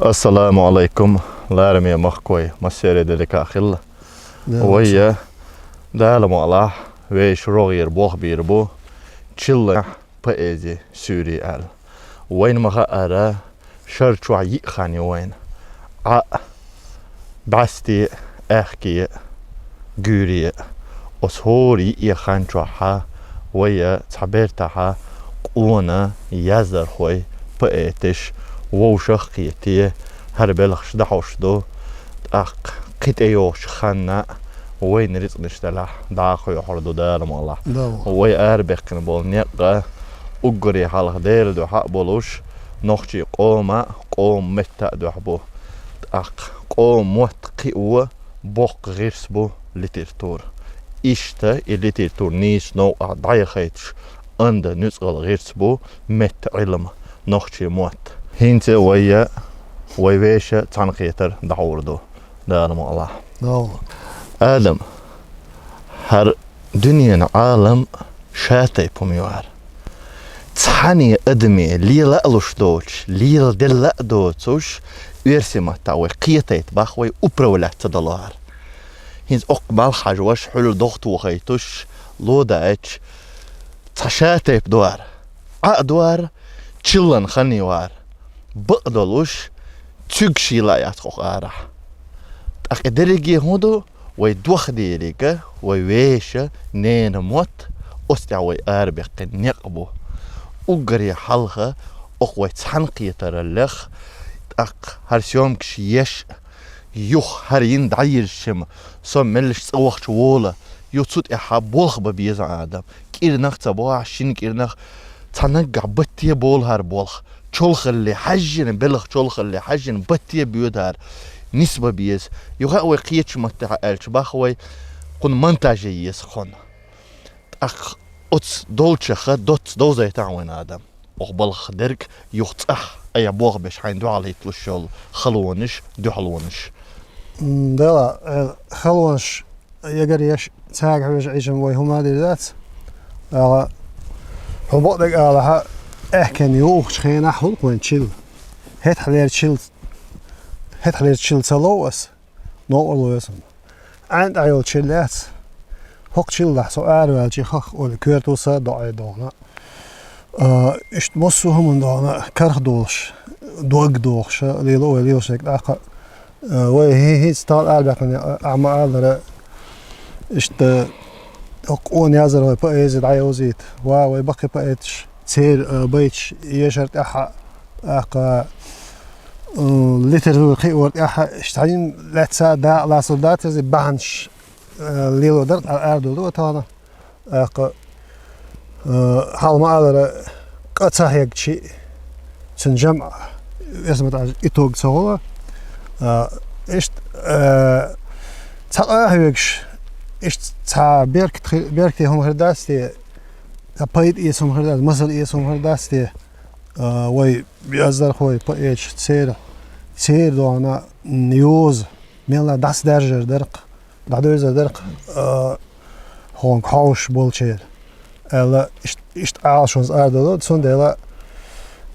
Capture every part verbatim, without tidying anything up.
Ассаламу Ӏалайкум, лараме махкой, массеран а дика хила. Вайя, Дала мукъалахь, вешан рогӀера болх бийр бу чиллан поэзи суьйре аьлла. Вайна ма хаъара, шера чохь йиъ хан ю вайна. Ӏа а, бӀаьсте а, аьхке а, гуьйре а. Оцу хӀора йиъе хан чохьа вайя цхьа бертахьа къона яздархой, поэташ вовшах а кхете, хӀара белхаш дӀахьош ду. ТӀаккха кхин тӀейогӀучу ханна а вайна рицкъанаш делахь, дӀа а кхоьхьур ду Дала мукъалахь. Вай арабаьккхина болу некъ а уггаре хьалха Делан дуьхьа а болуш, нохчийн къоман а, къоман меттан а дуьхьа бу. ТӀаккха къоман мотт кхио боккха гӀирс бу литература. Иштта и литература нийсачу новкъахь дӀаяхийташ онда нуьцкъала гӀирс бу меттан Ӏилма, нохчийн мотт. ХӀинца а вайя, вай вешан цхьаьнакхетар дӀахьур ду Дала мукъалахь. Адам, хӀара дуьненан Ӏалам ша тайпа хӀума ю хӀара. Цхьанне адаме лела а луш доцуш, леладелла а доцуш, оьрсийн маттахь вай кхетийта боху, вай управлять ца дало хӀара. ХӀинца оккха бӀаьлла хьажош, хьуьлла догӀа тохийтуш, ло даьлча, цхьа ша тайпа ду хӀара. Ӏа а ду хӀара, чиллан хан ю хӀара. Бакъ долуш, цуьнга шийла а яц хӀокху арахь. ТӀаккха и дерриге хӀун ду? Вай дохадерг а, вай вешан ненан мотт, оцу тӀехь вай арабаьккхина некъ бу. Уггаре хьалха окху вай цхьаьнакхетараллех, тӀаккха хӀара съёмкаш еш а, юха хӀара йина дӀайирзича-м, со меллаша цӀа вахча волу, ю цу тӀехь болх бан беза Адам. КӀирнах а ца бохьа, шина кӀирнах, цхьа наггахь батте а болу хӀара болх. Чолхалле хьаьжжина, белхан чолхалле хьаьжжина батте а боьду хӀара. Нисбан беза. Юха а вай кхечу маттахь аьлча боху вай, кхунна монтаже еза кхунна. ТӀаккха оцу долчух доцца довзийтахьа вайна, Адам. Оха балхах дерг юха цӀахь айхьа болх беш хьайна дуьхьал хӀитталуш йолу халонаш, дуьхьалонаш. М, Дала, э, халонаш эгар еш, цаьрга хьоьжуш Ӏийча-м вай хӀума а дийр дац. Ала, хьо бакъдерг алахьа, аьхкенна юхучу хенахь хӀуллакх вайн чилла. ХӀетахьлера чилла, хӀетахьлера чилла ца лов ас, новкъарло ясана. Ӏаьнна тӀехь йолу чилла яц. ХӀокху чиллахь со араваьлча хах олу коьртуса а доӀе дохна. А, иштта массо а хӀуманна дохна, карах долуш, дог дохуш, лело вай лелаш дерг тӀаккха. А, вай хӀи-, хӀинца тахана арабаьккхина, а, ахьа ма-аллара, иштта, къона яздархой поэзи дӀайовзийта. Ва, вай баккхий поэташ, церан, а, байташ ешар тӀаьхьа, тӀаккха, а, литература кхиор тӀаьхьа, иштта хьайна лаьцна дакъа лацар дац иза, бахьанаш, а, лело дара, а, арадолу тахана. ТӀаккха, а, хьалха ма-аллара, къа ца хьегчи, цуьнан жамӀ, эсматаж итог ца гӀо. А, иштта, а, цхьа къа а хьоьгуш, иштта цхьа беркат хи-, беркате хӀума хир дац те, цхьа пайда эца хӀума хир дац, масал эца хӀума хир дац те, а, вай яздархой, поэташ, церан, церан дохна, м, йоза, мелла дӀасадаьржар дара-кх. ДӀадевзар дара-кх, а, хьуна хьовсуш болчеран, аьлла, ишт-, иштта Ӏалашонца арадало, цундела,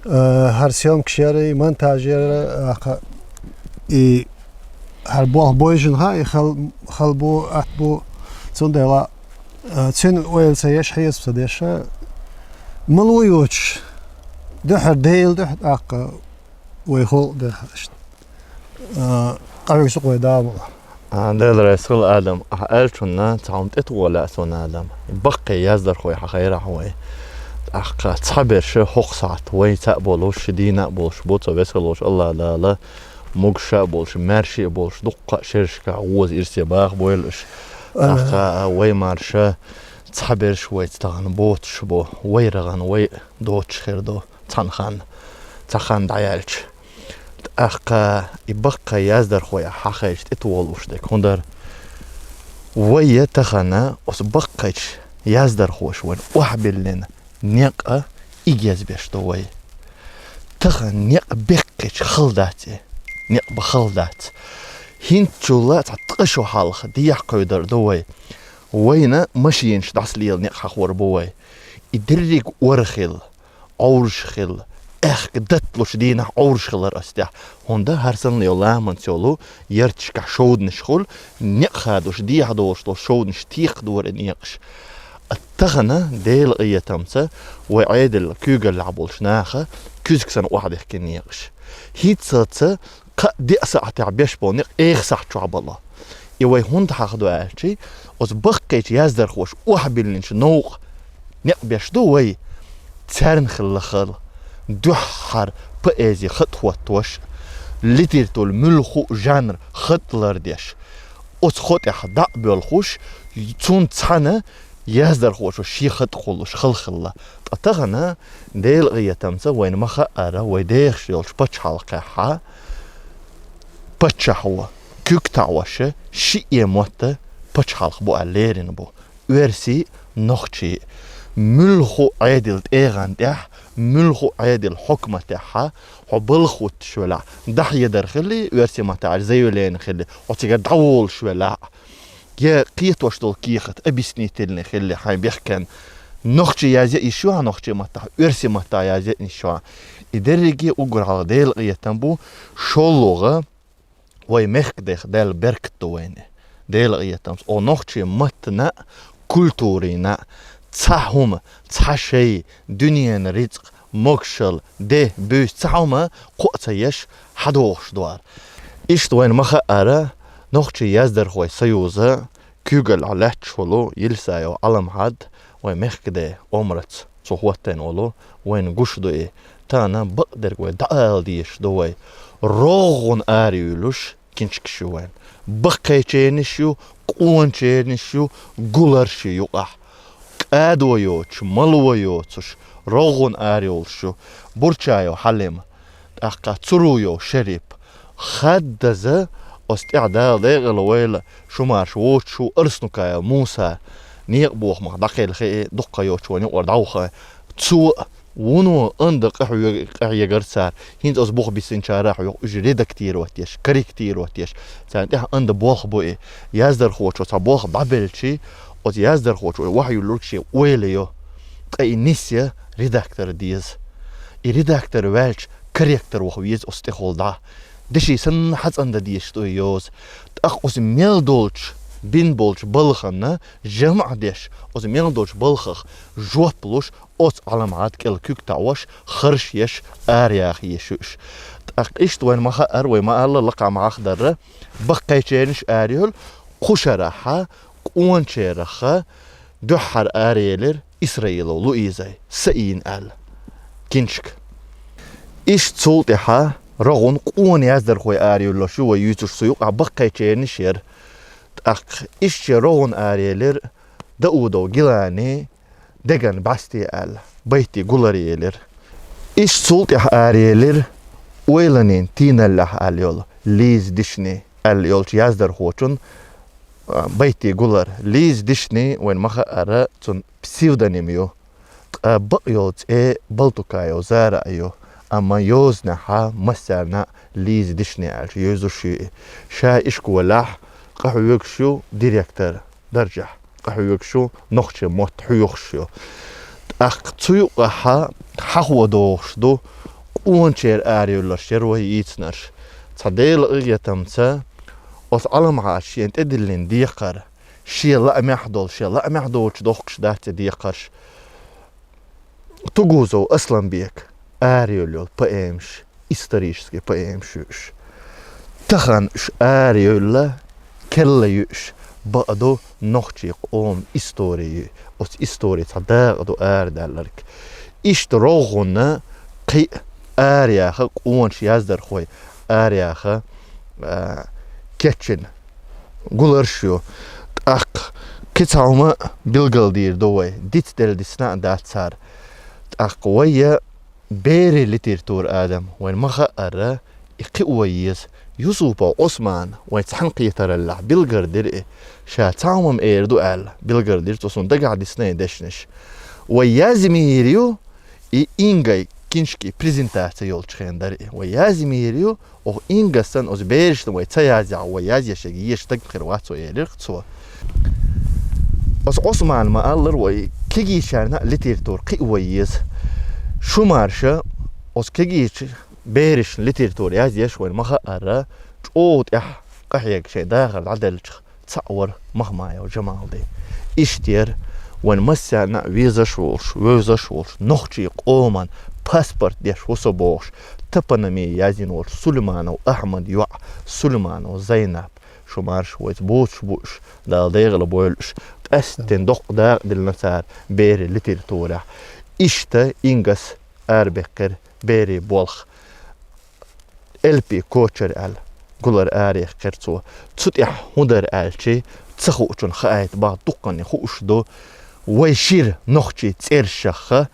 а, хӀара съёмкаш яра, и монтаж яра, а, кха, и хӀара болх бойжина хаа, и хал-, хала бу, атта бу, цундела, а, цуьнан ойла ца еш, хьесап ца деш, а, мало йоцуш, дуьххьара Делан дуьхьа, тӀаккха вай халкъан дуьхьа иштта. А, къахьоьгуш ду-кх вай Дала мукъ лахь. А, Дела реза хуьлда, Адам. Ахьа аьллачунна цхьа хӀума тӀетоха лаьа суна, Адам. Баккхий яздархой хьан хайрахь вай. ТӀаккха цхьаберш хӀокху сахьт вайца а болуш, ши дийна а болуш бу, цо весхалош Аллах Дала могуш а болуш, маьрша а болуш, дуккха а шерашкахь гӀоза ирсе баха бойла уьш. ТӀаккха вай марша цхьаберш вайца тахана боцуш бу, вай рагӀана вай доцуш хир ду. Цхьана хан, цхьа хан дӀаяьлча. ТӀаккха и баккхий яздархой хьан хайча тӀетоха лууш дерг хӀун дара? Вай я тахана оцу баккхийчу яздархоша вайна охьабиллина некъ а игезбеш ду вай. Тахана некъ беккхича хала дац и. Некъ бан хала дац. ХӀинцачул а цхьа ткъа шо хьалха дехьа кхуьйдар ду вай. Вайна машенаш дӀасалела некъ хьахор бу вай. И дерриг ора хилла, Ӏовраш хилла, аьхка датталуш дийнахь Ӏовраш хилар ас тӀехь. ХӀунда хӀара санна йолу ламанца йолу ярташкахь шовданаш хуьлу, некъ хадош, дехьа долуш долу шовданаш текхадора и некъаш. Тахана Делан къинхетамца вай Ӏедалан куьйгаллехь болчу наха куьзга санна охьадехкина некъаш. ХӀинццалц кхаа-деа сахьтехь беш болу некъ эха сахьт чохь бало. И вай хӀунда хьахадо аьлчи, оцу баккхийчу яздархоша охьабиллинчу новкъа некъ беш ду вай, царна хилла хала. Дуьххьара поэзи хатӀ хӀоттош, литературан муьлхха а жанр хатӀ лардеш, оцу хатӀехь дӀа а боьлхуш, цунна цхьаьна яздархочо шен хатӀ кхуллуш хала хилла. Ткъа тахана, Делан къинхетамца, вайна ма-хаъара, вай дехаш йолчу пачхьалкхехь паччахьо, куьг таӀош, шиъ мотт пачхьалкх бу аьлла лерина бу. Оьрсий, нохчий. Муьлхха а Ӏедалан тӀегӀан тӀехь, муьлхха а Ӏедалан хьукматехь хьо балха хӀуттуш велахь, дӀахьедар хилли, оьрсийн маттахь заявление хилли, хьо цигара дӀаволуш велахь, я кхетош долу кехат, объяснительный хилли хьайн бехкенна, нохчий язъян йиш ю хьан нохчийн маттахь, оьрсийн маттахь язъян йиш ю хьан. И дерриге а уггар хьалха Делан къинхетам бу, шолгӀа вай мехкадаьхна Дала беркат до вайна. Делан къинхетамца, оцу нохчийн маттана а, культурина а цхьа хӀума, цхьа шай, дуьненан рицкъ, могушалла, де, буьйса цхьа хӀума кхоа ца еш, хьадогӀуш ду хӀара. Иштта вайна ма-хаъара, Нохчийн яздархойн союзан куьйгаллехь лаьтташ волу Елисаев Ӏаламхьад, вайн мехкаде омрац, цо хӀоттийна волу, вайна гуш ду и. Тахана бакъдерг вай дӀаала дезаш ду вай. РогӀун араюьйлуш киншкаш ю вайн. Баккхийчерниш ю, къоначерниш ю, гуларш ю юкъахь. КӀадо йоцуш, мало йоцуш, рогӀун араюьйлуш ю. Бурчаев Хьалим, тӀаккха Цуру йоцуш Шарип. Хаддаза оцу тӀехь Дала декъала войла, шу марша воцуш ву Арснукаев Муса, некъан бохамах дӀакхелхи, дуккха йоцуш вайн юкъара дӀаваха. Цо вуно анда къахьоьг-, къахьегара цара. ХӀинца оцу бух бисинчара хьоьгу уьш редактировать еш, корректировать еш. Царна тӀехь анда болх бу и. Яздархочо цхьа болх дӀабелчи, оцу яздархочо вай вахьа юьллург шен ойла йо. Ткъа и нисъян редактор деза. И редактор ваьлча, корректор ваха веза оцу тӀехула дӀа. Деши санна хьацӀандан дезаш ду и йоза. ТӀаккха оцу мел долчу, бина болчу балхана жамӀ деш, оцу мел долчу балхах жоп луш, оцу Ӏаламхьад кӀел куьг таӀош, харш еш, араяха езаш ю уьш. ТӀаккха иштта вайна ма-хаъара, вай ма-аллара, лакхахь ма-хьахдарра, баккхийчерниш араюьйлу, кху шарахь, къоначарах дуьххьара араелира Исраилов Луизай, «Саийна» аьлла, киншка. Иштта цул тӀаьхьа рогӀун къона яздархой араюьллуш ю вай юьйцуш цу юкъахь, баккхийчерниш яра. ТӀаккха иштта шен рогӀун араелира Даудов Гилани, «Деган бӀаьсте» аьлла, байтийн гулар елира. Иштта цул тӀаьхьа араелира «Ойланийн тийналлехь» аьлла йолу Лиза Дишни аьлла йолчу яздархочун, а, байтийн гулар. Лиза Дишни, вайна ма-хаъара, цуьнан псевдоним ю. Ткъа бакъ йолу цӀе Балтукаева Зара а ю, амма йозанехь массарна а Лиза Дишни аьлча йовзуш ю и. Ша ишколехь къахьоьгуш ю директор даржехь, къахьоьгуш ю, нохчийн мотт хьоьхуш ю. ТӀаккха цу юкъахь хьахо догӀуш ду, къоначеран араюьллуш яра вай йийцинарш. Цхьа Делан къинхетамца, оцу Ӏаламхьада шена тӀедиллина декхар, шен лаамехь долу, шен лаамехь доцуш дохкуш дац и декхарш. Тугузов Асланбека араюьйлла йолу поэмаш, исторический поэмаш ю уьш. Тахана уьш араюьйлла, керла ю уьш, бакъду, нохчийн къоман истори ю, оцу истори цхьа дакъа ду арадаьлларг. Иштта рогӀунна кхин а араяха, къоначу яздархой араяха, а, кечйина гуларш ю. ТӀаккха кхин цхьа хӀума билгалдийр ду вай, дицделла дисна а дац цара. ТӀаккха вай я берийн литературан адам, вайна ма-хаъара, и кхио еза. Юсупов Ӏусмана, вай цхьаьнакхетараллехь, билгалдира и. Ша цхьа хӀума эр ду аьлла, билгалдира цо, суна дагахь дисна и дешнаш. Вай язйийр ю, и Ингай киншкин презентаци йолчу хенахь дара и. Вай язйийр ю, оха Ингас санна, оцу берашна вай ца язъяхь, вай язъеш ерг еша стаг хир вац вай, элира цо. Оцу Ӏусмана ма-аллара, вай кегийчарна а литература кхио еза. Шу марша, Оцу кегийчу берашна литература язъеш вайн ма хаъара, чӀогӀа тӀехь къахьега шайн дахар дӀаделлачух цхьаъ вара Махмаев Жамалди. Иштта яра вайн массарна а везаш волуш, вевзаш волуш, нохчийн къоман паспорт деш ву со бохуш, топонимия язйина волчу Сулейманов Ахьмад йоӀ, Сулейманов Зайнап. Шу марша вайца боцуш бу уьш, Дала дегӀала бойла уьш, къаьсттина доккха дакъа диллина цара берийн литературехь. Иштта Ингас арабаьккхира берийн болх. Элпий кочар аьлла, гулар араяьккхира цо. Цу тӀехь хӀун дара аьлчи, ца хуучунна хаийта бах дуккханне хууш ду. Вай шира нохчийн цӀершахха,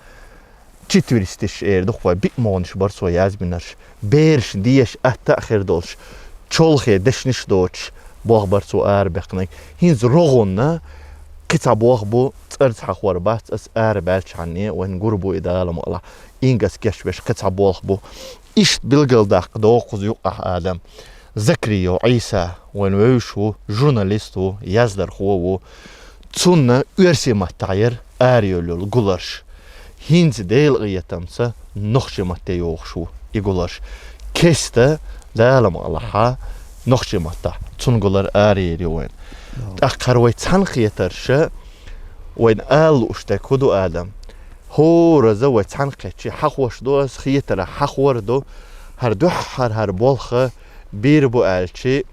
четверистиш эр ду-кх вай, биъ могӀанаш бара цо язбинарш, бераш деша атта а хир долуш, чолхе дешнаш доцуш, болх бара цо арабаьккхинарг. ХӀинца рогӀунна кхин цхьа болх бу, цӀарца хьахор бац, ас арабаьллачхьанне вайна гур бу и, Дала мукъалахь, Ингас кечбеш кхин цхьа болх бу. Иштта билгалдаккха догӀу кхуза юккъахь, Адам. Закриев Ӏийса вайн вевзаш ву, журналист ву, яздархо ву. Цунна оьрсийн маттахь яра арайолу гуларш. ХӀинца Делан къинхетамца нохчийн матте йогӀуш ву и гуларш. Кеста, Дала мукъалахь, нохчийн маттахь цунна гулар араяьлла ю вайн. ТӀаккха хӀара вай цхьаьнакхетарша вайна ала лууш дерг хӀун ду, Адам? ХӀораза вай цхьаьнакхетчи хьахош ду ас, хетарехь хьахор ду, хӀара дуьххьара хӀара болх бийр бу аьлчи,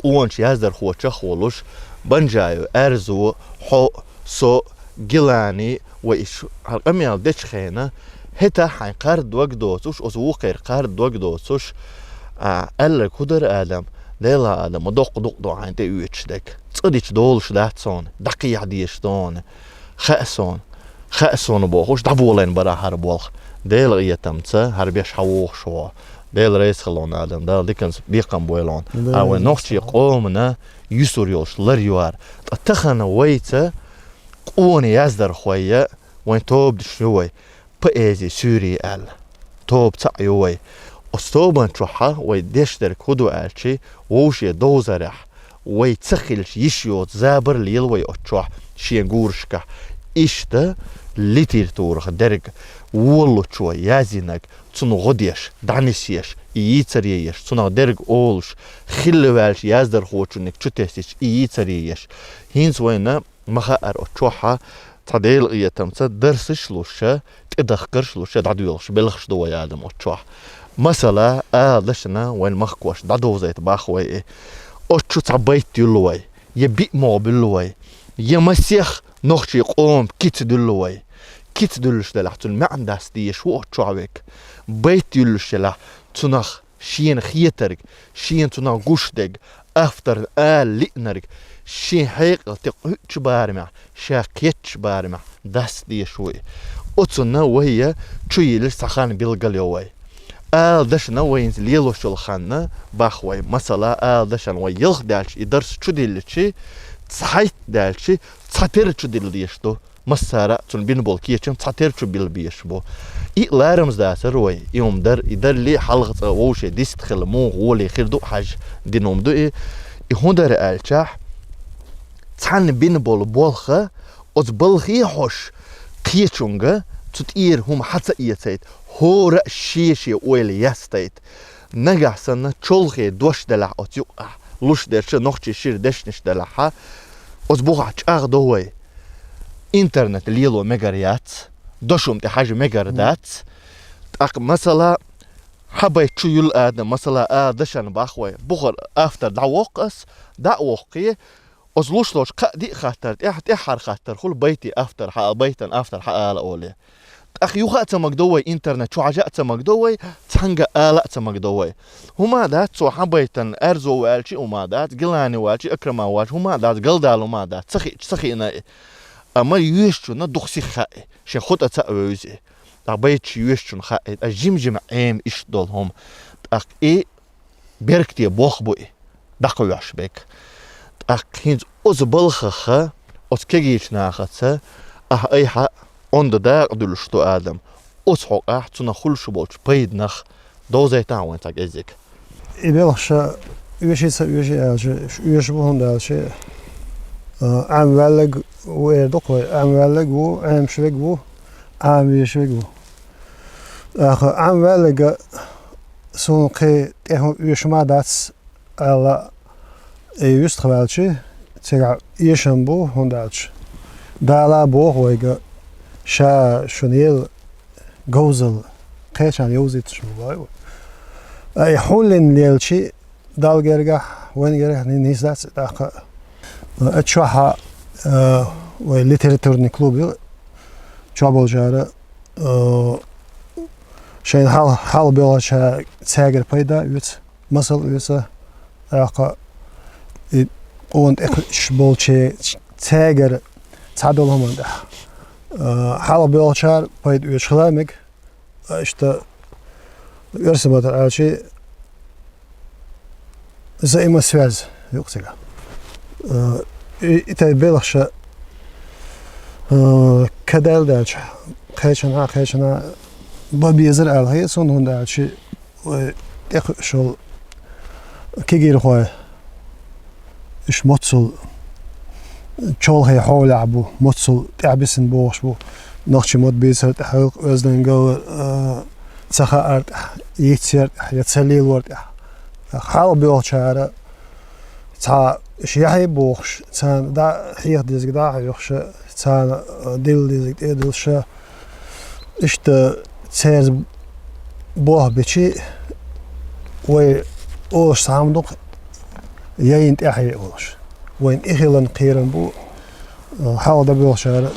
къоначу яздархочех а волуш, Банжаев Аьрзу, хьо, со, Гилани, вай иштта хӀара къамел дечу хенахь, хӀетахь хьайн кхарда дог доцуш, оцу вукхеран кхарда дог доцуш, а, аьлларг хӀун дара, Адам? Делахь, Адам, ма доккха дукъ ду хьайна тӀеоьцуш дерг. ЦӀа дича долуш дац суна, дӀакхехьа дезаш суна. Хаьа суна, хаьа суна бохуш, дӀаболийна бара хӀара болх. Делан къинхетамца хӀара беш хьан вогӀуш ву. Дела реза хуьлда, Адам, Дала диканца бекхам бойла хьуна. Дела реза хуьлда. А вайн нохчийн къомана юьсур йолуш лар ю хӀара. Ткъа тахана вайца къона яздархой а, вайн тобанаш ю вай, поэзин суьйре аьлла. Тоба цхьаъ ю вай. Оцу тобанна чохь вай деш дерг хӀун ду аьлчи, вовшийн довзарехь, вай ца хилча йиш йоцу забар лела вай оцу чохь шен гурашкахь. Иштта литературах дерг, воллучо язйинарг, цунна гӀо деш, дӀанисъеш, и йийцаре еш, цунах дерг олуш, хилла ваьлча яздархочунниг чу тесча, и йийцаре еш. ХӀинца вайна ма хаьара оцу чохь цхьа Делан къинхетамца дарсаш а луш, тӀедахкарш а луш, дӀадоьлхуш белхаш ду вай, Адам, оцу чохь. Масала, ала дашна вайн махкош дӀадовзийта бах вай и. Оцу чу цхьа байт юьллу вай, я биъ могӀа буьллу вай, я масех нохчийн къоман кица дуьллу вай. Кица дуьллуш делахь, цуьнан маьӀна даста дезаш ву оцу чохь верг. Байт юьллуш елахь, цунах шена хетарг, шена цунах гуш дерг, авторна ала лиънарг, шен хьекъал тӀекхуьучу барамехь, ша кхеттачу барамехь даста дезаш ву и. Оцунна вай чу йиллича цхьа хан билгалйо вай. Ала дашна вай хӀинца лелош йолу хан бах вай. Масала, ала дашна вай ялх даьлча и дарс чу дилличи, цхьайтта даьлчи, цхьатера чу дилла дезаш ду. Массара а цунна бина болу кечам цхьатера чу билла безаш бу. И ларамза дацара вай, и хӀума дара, и дарли хьалха цкъа вовше диста хила муха гӀоле хир ду хьажа дина хӀума ду и. И хӀун дара аьлчахь, цхьанна бина болу болх оцу балхе а хьожуш, кхечунга цу тӀера хӀума хьа ца эцайта, хӀора а шен-шен ойла ястайта. Нагахь санна чолхе дош делахь оцу юкъахь, луш дерш нохчийн шира дешнаш делахь, оцу бухахь чӀагӀдо вай. Интернет лело мегар яц, дошум тӀе хьажа мегар дац. ТӀаккха, масала, хьан байт чу юьллу, Адам, масала, ала дашна бах вай. Бухара автор дӀавоккху ас, дӀа а воккхий, оцу луш долчу кхаа-диъ хаттар тӀехь, тӀаьххьара хаттар хуьлу байтан автор хьа-, байтан автор хьаала олий. ТӀаккха юха а ца магадо вай, интернет чу хьажа а ца магадо вай, цхьаьнга ала а ца магадо вай. ХӀума дац цо хьан байтан аьрзо ваьлча, хӀума дац, Гилани ваьлча, Акрама ваьлча, хӀума дац, галдала хӀума дац, ца хиъча, ца хиъна и. Амма йоьшучунна духу сиха хаьа и, шен хӀу тӀе ца а вевза и. ТӀаккха байташ йоьшучунна хаьа и, ткъа жим-жима Ӏема иштта долу хӀума. ТӀаккха и беркате болх бу и, дӀакхоьхьуш берг. ТӀаккха хӀинца оцу балхах, оцу кегийчу нахаца, ахьа айхьа онда дакъа дуьллуш ду, Адам. Оцу хьокъехь цунах хуьлуш болчу пайданах довзийтахьа вайн цхьа кӀеззиг. И белхаш оьший, ца оьший аьлча, оьшуш бу, хӀунда аьлча, а, Ӏама ваьлларг ву эр ду-кх вай, Ӏама ваьлларг ву, Ӏемаш верг ву, Ӏама везаш верг ву. ТӀаккха Ӏам ваьлларга суна кхин тӀе хӀума оьшуш ма дац аьлла, и юьстах ваьлча, цигахь эшам бу, хӀунда аьлча Дала боху вайга, Ша шуна елла говзалла кхечарна йовзуьйтуш ма ву вай. Ай хьуллин лелчи Далла гергахь, вайн гергахь ни-, нийса дац тӀаккха. Э, чохь, э, вай литературный клуб ю, чохь болчара, э, шайна хьал-, хьалха боьлхуча цаьргара пайда оьцу, масал оьцу, тӀаккха и къона тӀекхуьуш болче цаьргара цхьадолу хӀуманна тӀехь. Э, хьалха боьлхучара пайда оьцуш хила мега, иштта, оьрсийн маттахь аьлча, взаимосвязь юкъа цигахь. Э, и, и тайпа белхаш, э, кадаьлла даьлча, кхечанхьа, кхечанхьа бан безара аьлла хета суна, хӀунда аьлча вай тӀекхуьуш йолу кегийрхой, уьш моццул чолхе хьолехь бу, моццул тӀаьхьабисина богӀуш бу, нохчийн мотт бийцар тӀехь, оьздангалла, а, ца хаар тӀехь, йицъяр тӀехь я ца лелор тӀехь. Хьалха боьлхучара цхьа уьш яхье а бохуш, царна дӀа хьеха дезиг дӀа а хьоьхуш, царна, а, дилла дезиг тӀе а диллуш, иштта церан болх бичи, вай олуш цхьа хӀума ду-кх, яйна тӀаьхье олуш. Вайна и хиларна кхерам бу, хьалха дӀабоьлхучара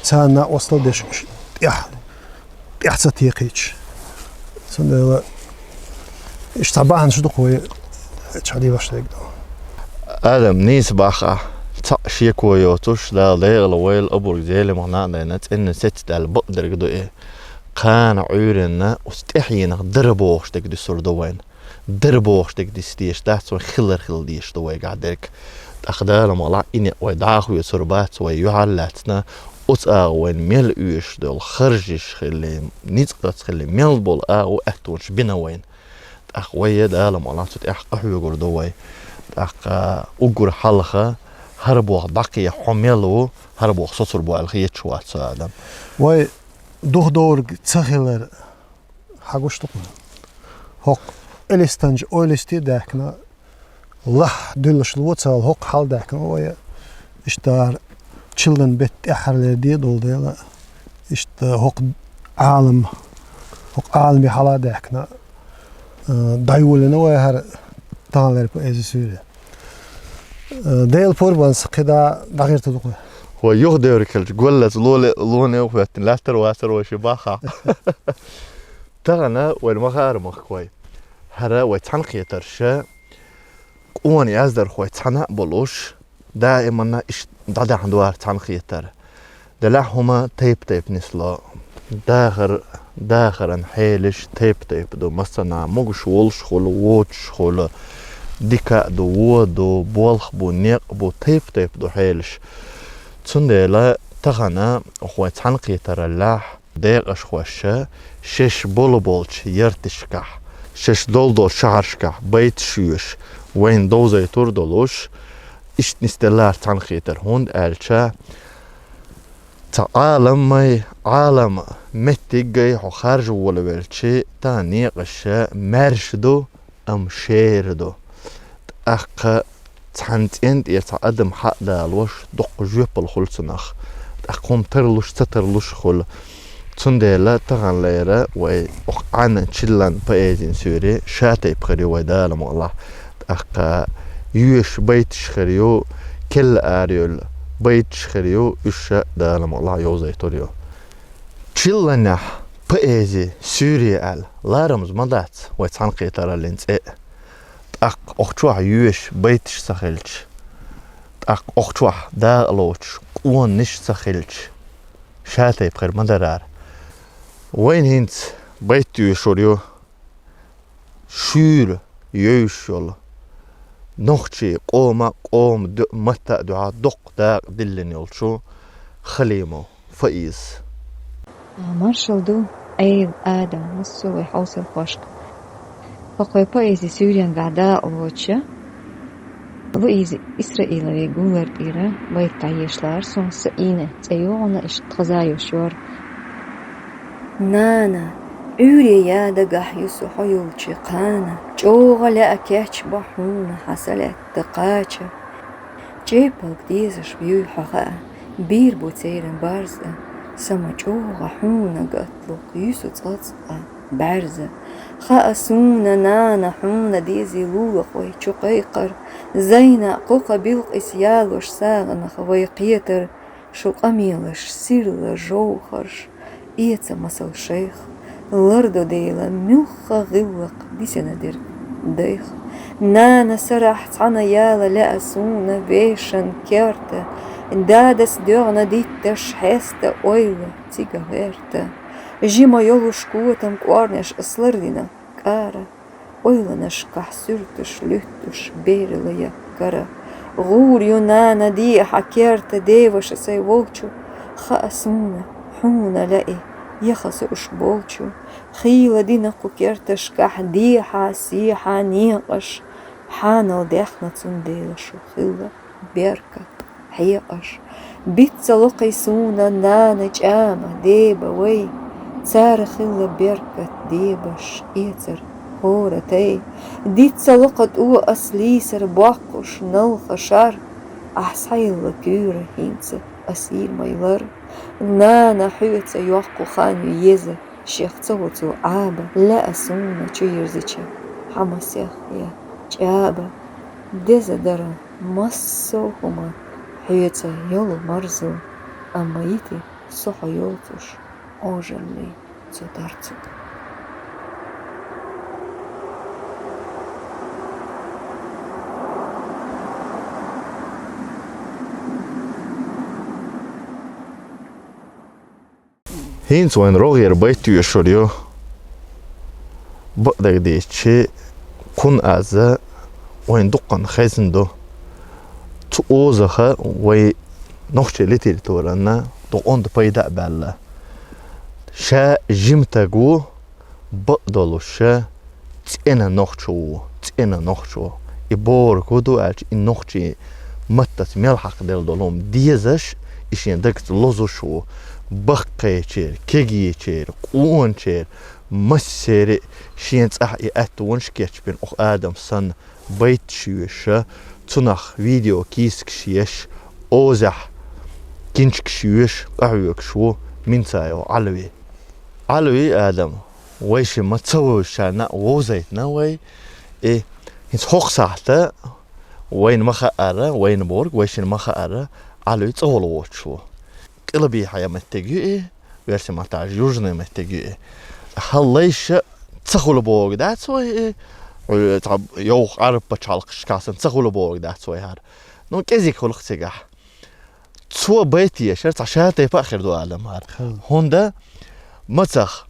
царна накъосталла деш, тӀехь, тӀехь ца текхийча. Цундела иштта цхьа бахьанаш ду-кх вай чохь дийваш дерг ду. Адам, нийса боху ахь, цхьаъ шеко йоцуш, Дала декъала войла, обарг Зеламха Наадайна цӀенна сецдаьлла бакъдерг ду и. Кхана Ӏуьйранна оцу тӀаьхьенах дара бохуш дерг дуьсур ду вайна. Дара бохуш дерг диса дезаш дац вайн, хилар хила дезаш ду вайгахь дерг. ТӀаккха Дала мукъалахь и некъ вай дӀа а хоьцур бац, вай юьхьар а лаьцна, оцу агӀор вайна мел оьшуш долу харжаш хилла, ницкъаца хилла, мел болу агӀо аьттонаш бина вайна. ТӀаккха вай а Дала мукъалахь цу тӀехь къахьоьгур ду вай. ТӀаккха уггар хьалха хӀара болх дӀакхехьа хьо мел ву, хӀара болх соцур бу аьлла хеташ вац со, Адам. Вай духадовриг ца хилар хьан гуш ду-кх? ХӀокху Элистанчу ойлисте а даьхкина, лахь дуьллуш ло ца хилла, хӀокху хьал даьхкина вай, иштта чиллан беттан тӀаьххьарлера де долу дела, иштта хӀокху Ӏалам, хӀокху Ӏаламе хьала а даьхкина, э, дӀайолийна вай хӀара таханлера поэзи суьйре. Э, Делан пурбанца кхидӀа дӀагӀерта ду-кх вай. Вай юхадевриг хилча, гуллаца лоле-, лоне а хӀоьттина, лаьттара вацара вай ши бахахь. Тахана вайна ма-хаара, махкахой, хӀара вай цхьаьнакхетарш, къона яздархой цхьаьна а болуш, даиманна иштта дӀадаьхьна ду хӀара цхьаьнакхетар. Делахь хӀума тайп-тайпа нисло. Дахар, дахаран хьелаш тайп-тайпа ду. Массанхьа могуш волуш хуьлу, воцуш хуьлу, дика а ду, вон а ду, болх бу, некъ бу, тайп-тайпа ду хьелаш. Цундела тахана хӀокху вай цхьаьнакхетараллехь декъашхоша шаьш болу болчу ярташкахь, шаьш долу долчу шахьаршкахь байташ йоьшуш, вайна довзуьйтур а долуш, иштта нисделлара цхьаьнакхетар, хӀунда аьлча цхьа Ӏаламмай, Ӏалам меттиггай хьо харжа волавелчи, тахана некъаш маьрша ду, амма шера ду. ТӀаккха цхьана цӀен тӀера цхьа адам хьа а далош, доккха жоьпалла хуьлу цунах. ТӀаккха хӀума тарлуш, ца тарлуш а хуьлу. Цундела таханлера вай оха Ӏан чиллан поэзин суьйре ша тайпа хир ю вай, Дала мукъалахь. ТӀаккха йоьшуш байташ хир ю, келла ара йолу байташ хир ю, уьш ша, Дала мукъалахь, йовзуьйтур ю. Чилланехь поэзи суьйре аьлла, ларамаза ма дац вай цхьаьнакхетараллин цӀе. ТӀаккха оха чохь йоьшуш байташ ца хилча, тӀаккха оха чохь дакъа лоцуш къонанаш ца хилча, ша тайпа хир ма дарара. Вайна хӀинца байт йоьшур ю шуьйра йовзуш йолу, нохчийн къоман, къоман ду-, матта а дуьхьа доккха дакъа диллина йолчу Халимов Фаиза. Маршалла ду, Ӏела, Адам, массо а вай хьовсалхошка. ХӀокху вай поэзи суьйренгахь дакъа лоцуш, Луиза Исраилован гуллар тӀера байт дӀаеша лаара суна, Саина цӀе ю хьуна, иштта хаза йолуш йора. Нана, Ӏуьйре я дагахь ю со хьо йолчу кхана, чӀогӀа лаьа кечбо хьуна хьан са лаьтта кхача. ЧӀепалг дезаш вуй хьо хаьа, бийр бу церан барз а, са ма чӀогӀа хьуна гатлух ю со цкъацкъа бӀаьрза. Хаьа суна, нана, хьуна дезий лулахь вай чу кхайкхар, зайна кху кха билкъис ялош сагӀанах вай кхетар, шу къамелаш, сирла жовхӀарш, эца масал шайх, лардо Дела, муьлхха гӀиллакх дисина дерг дайх. Нана сарахь цхьаьна яла лаьа суна вешан керта, дадас доьгӀна дитташ хьеста ойла цига гӀерта. Жима йолуш котам кӀорнеш ас лардина кӀара, ойланашкахь суьрташ луьттуш берила я кара. ГӀур ю, нана, дехьа керта деваша сайн волчу, хаьа суна, хьуна лаьий, яха со уьш болчу. Хийла дина кху керташкахь дехьа, сехьа некъаш, хьанал даьхна, цундела шу хилла беркат хьекъаш. Бицца локхий суна, нана, чӀама, деба вай, цара хилла беркат дебаш, эцар хӀора тай. Дицца локха тӀо ас лийсар боккхуш налха шар, ахь схьаелла куьйра хӀинца ас йийр ма ю лар. Нана, хьоьца йоккху хан ю еза, шех ца вуцу Ӏаба, лаьа суна чу йирзича хьан масех я чӀаба. Деза дара массо а хӀума хьоьца йолу марзо, амма йити со хьо йоцуш Ӏожаллий цу тарцу. ХӀинца вайн рогӀера байт тоьшур ю. Бакъдерг дийцича, кхунна аз вайн дуккханна хезна ду. Цу озаха вай нохчийн литературана дукха онда пайда а баьлла. Ша жима стаг ву, бакъдолуш ша цӀена нохчо ву, цӀена нохчо. И бохург хӀун ду аьлча, и нохчийн маттаца мел хьакхаделла долу хӀума дезаш, и шен дагца лозуш ву. Баккхийчеран, кегийчеран, къоначеран, массеран а шен цӀахь и аьттонаш кечбина оха Адам санна, байташ йоьшуш, цунах видео кийсакаш еш, озехь кинчкаш йоьшуш, къахьоьгуш ву Минцаев Ӏалви. Ӏалви Адам, вай шимма ца вевзачарна а вовзийтина вай. И хӀинца хӀокху сахьта вайна ма хаъара, вайна бохург, вай шинна ма хаъара, Ӏалви цӀа хуьлу воцуш ву. Къилбехьа меттиг ю и, оьрсийн маттахь южный меттиг ю и. ХӀара лайша ца хуьлу бохург дац вай и, цхьа йовха Ӏарбойн пачхьалкхашкахь санна ца хуьлу бохург дац вай хӀара. Ну, кӀезиг хуьлу-кх цигахь. Цо байт ешар цхьа шатайпа а хир ду, Адам, хӀара. Хм. ХӀунда мацах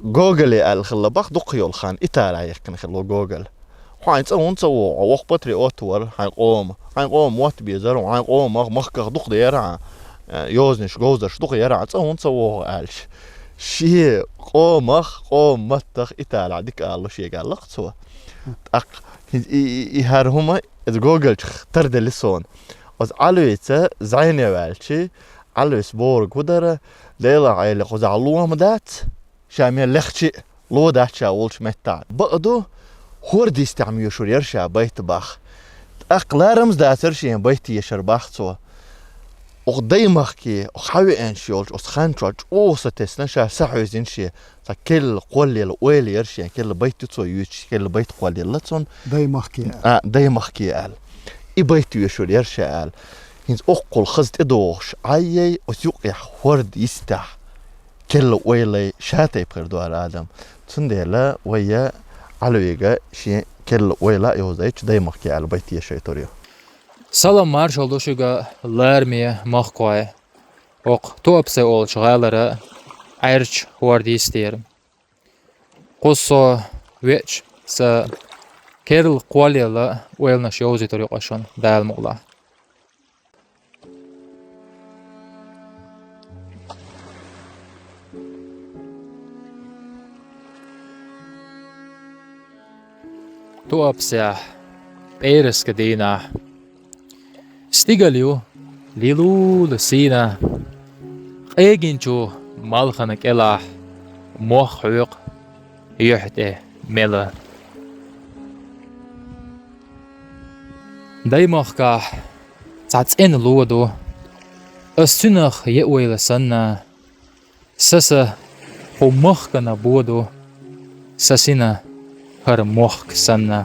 Гоголе аьлла хилла бах дукха йолу хан, Италехь яьккхина хилла Гоголь. Хьайн цӀа хӀунда ца вогӀу, хьо воккха патриот вара хьайн къоман. Хьайн къоман мотт безара, хьайн къомах, махках дукха дара хьан, э, йозанаш, говзарш дукха яра хьан, цӀа хӀунда ца вогӀу аьлча. Шен къомах, къоман маттах Италехь дика алалуш ягалла-кх цо. ТӀаккха и, и, и хӀара хӀума иза Гогольчух тарделла суна. Оцу Ӏалвица зӀене ваьлча, Ӏалвис бохург хӀун дара, Делахь Ӏела кхузахь ло ма дац, ша мел лехча а ло дац ша волчу меттехь. Бакъду, хӀорда йистехь моьшур яра ша байт бах. ТӀаккха ларамза дацара шен байт ешар бах цо. Оха даймахке, оха хьан веанаш йолчу оцу хан чохь чӀогӀа са тесна, ша са хьевзина шен. Цхьа керла кхоллаелла ойла яра шен, керла байт ю цо йоьшуш, керла байт кхоллаелла цунна. Даймахке аьлла. А, даймахке аьлла. И байт йоьшур яра ша аьлла. ХӀинца оккхул хаза тӀедогӀуш Ӏайяй, оцу юкъехь хӀорда йистехь керла ойлай шатайпа хир ду хӀара, Адам. Цундела вай я Ӏалвига шен керла ойла а йовзийтича, даймахке аьлла байт ешийтур ю. Салам маршалла ду шуьга, лараме махкахой. ХӀокху Туапсе олучу гӀалара Ӏаьржачу хӀорда йистера. Кхуза со веача, сан керла кхоллаелла ойланаш йовзийтур ю-кх шуна, Дала мукъ лахь. Туапсехь, пӀераска дийнахь, стигала ю лилула сийнахь, къегинчу малхана кӀелахь мох хьоькху юьхь тӀе мела. Даймохкахь цхьа цӀена ло ду, ас цуьнах яа ойла санна, сан са кху махкана боду, сан сина хӀара мохк санна.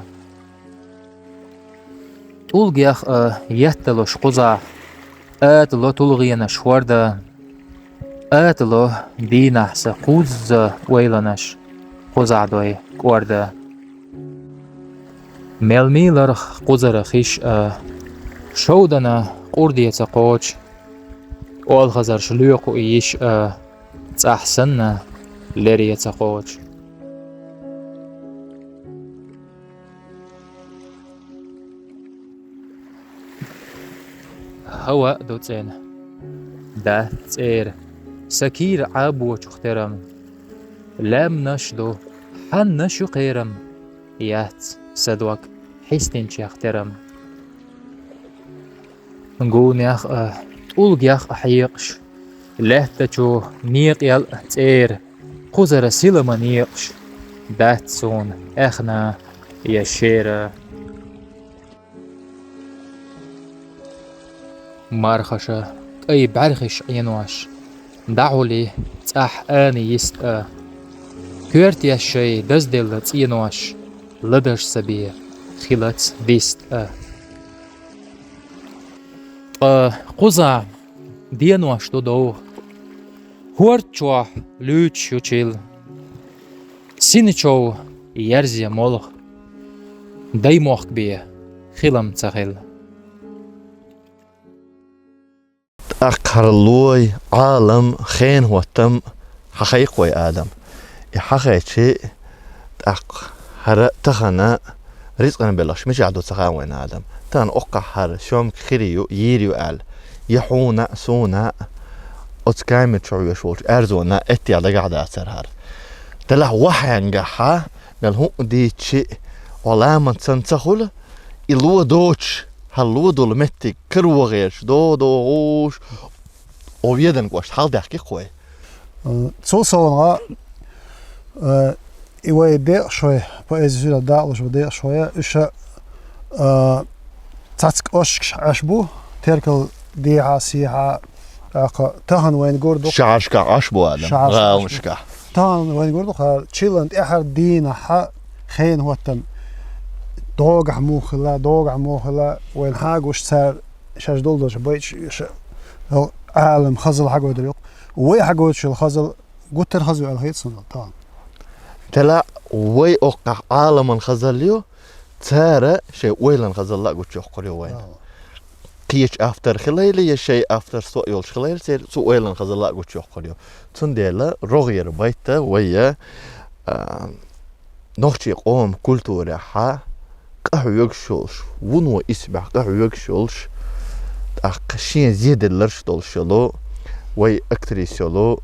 ТӀулгех а етталуш кхузахь, атало тулгӀенаш хӀорда, атало дийнахь сан кхузза ойланаш кхузахь дой кӀорда. Мел мийларх кхузара хиш а, шовдана къурде ца кхочу, олхазарш лоькху и йиш а, цӀахь санна лере ца кхочу. ХӀаваъ ду цӀена, дац цӀера, сан кийра Ӏабочух терам. Лаьмнаш ду, хьаннаш ю кхерам, яц сан дог хьистинчех терам. Гунех а, тӀулгех а хьекъаш, лаьттачу некъел а цӀера, кхузара силаман некъаш, дац суна аьхна я шера. Мархаша кӀай бӀаьрхиш Ӏенош, дӀахьули цӀахь ани йиста а. Коьртеш шай дазделла цӀенош, ладаш ца бе хилац диста а. Ткъа кхуза денош ду довгӀа, хӀорд чохь луьйчуш ю чил. Сина чов ерзе молха, даймохк бе хилам ца хила. ТӀаккха хӀара лой, Ӏалам, хенан хӀоттам хьахайкх вай, Адам. И хьахайчи, тӀаккха хӀара тахана рицкъан белхаш мичахь ду ца хаьа вайна, Адам. Тахана оккхахь хӀара съёмка хир ю, йийр ю аьлла, я хьуна а, суна а, оцу камера чу хьоьжуш волчу аьрзона а эттехь дагахь дацара хӀара. Делахь вахьенгахьа, мел хӀуъа дийцчи, хьо ламан цан ца хуьлу, и ло доцуш, хьан ло долу меттиг каравогӀераш, догӀу догӀуш, О, Ведан кӀошт, хьалдаьхкира-кх вай. Э, цул совнаха, э, и вай декъашхой, поэзи суьйрал дакъалуш вай декъашхой, уьш, э, цхьацца кӀошташкахь Ӏаш бу, теркал дехьа, сехьа, тӀаккха тахана вайна гур ду. Шахьаршкахь Ӏаш бу, Адам, шахьаршкахь Ӏаш бу. ГӀаланашкахь. Тахана вайна гур ду, хӀара чиллан тӀаьхьара дийнахьа хенан хӀоттам догӀахь муха хилла, догӀахь муха хилла, вайна хьагуш цара шаьш долу долчу байташ, ша-, Ӏалам хазал хьагойдар ю-кх. Вай хьагойтуш йолу хазал гуттар хаза ю аьлла хета суна тахана. Тела вай оккхахь Ӏаламан хазал ю, цара шайн ойлан хазалла а гучуйоккхур ю вайна. Ала. Кхечу автор хилайла, я шайн авторство а йолуш хилайла, церан цу ойлан хазалла а гучуйоккхур ю. Цундела рогӀера байта вай, а, нохчийн къоман культурехьа къахьоьгуш йолуш, вуно исбаьхьа къахьоьгуш йолуш, тӀаккха шен зеделларш долуш йолу, вай актриса йолу,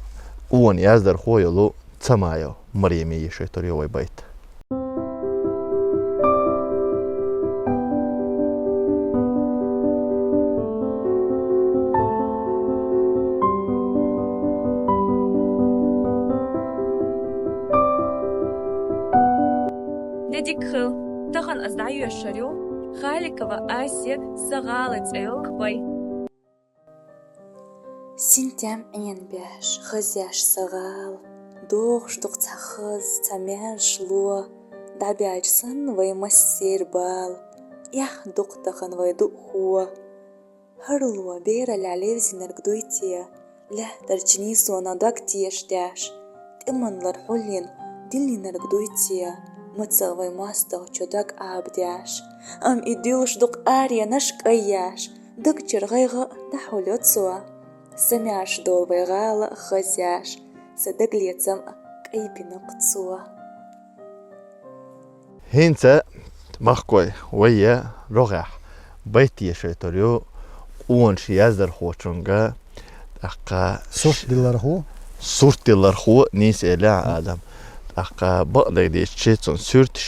къона яздархо йолу Цамаева Мареми йишайтур ю вай байта. Де дика хила, тахана ас дӀайоьшур ю Халикова Асет, «Сан гӀала» цӀе йолу бай. Синтем Ӏенабеш, хазъеш сан гӀала, догӀуш ду-кх цхьа хаза, цхьа маьрша ло, дӀабаьлча санна вай массеран бала, эхь ду-кх тахана вай дуъхо. ХӀара ло бераллехь левзинарг дуй те, лаьттарчу нийсонах дог тешадеш, тӀеман лар хьулйина диллинарг дуй те, мацах вай мостагӀчо дог Ӏабадеш, амма и дуьйлуш ду-кх аренаш кӀайъеш, даг чуьра гӀайгӀа а дӀахьулйо цо. Сан маьрша долу вай гӀала а хазъеш, сан дагалецам а кӀайбина-кх цо. ХӀинца, махкой, вай рогӀехь байт йишайтур ю къоначу яздархочуьнга, тӀаккха сурт диллархо. Сурт диллархо, нийса элира Адам. ТӀаккха бакъдерг дийцича, цуьнан суьрташ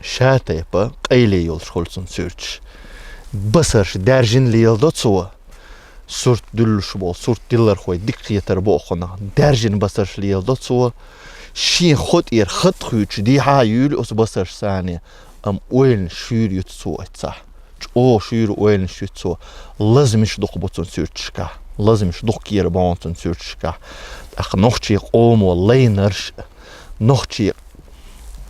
ша тайпа къайле йолуш хуьлу цуьнан суьрташ. Басарш даьржина леладо цо. Сурт дуьллуш болу, сурт диллархой дика кхетар бу оцунах. Даьржина басарш леладо цо. Шен хотӀера хатӀ хуьйцуш дехьа а юьйлу оцу басарш царна, амма ойланаш шуьйра юьту цо оццахь. ЧӀогӀа шуьйра ойланаш юьту цо. Лазамаш дукха бу цуьнан суьрташкахь. Лазамаш дукха кера бу цуьнан суьрташкахь. ТӀаккха нохчийн къомо лайнарш, нохчийн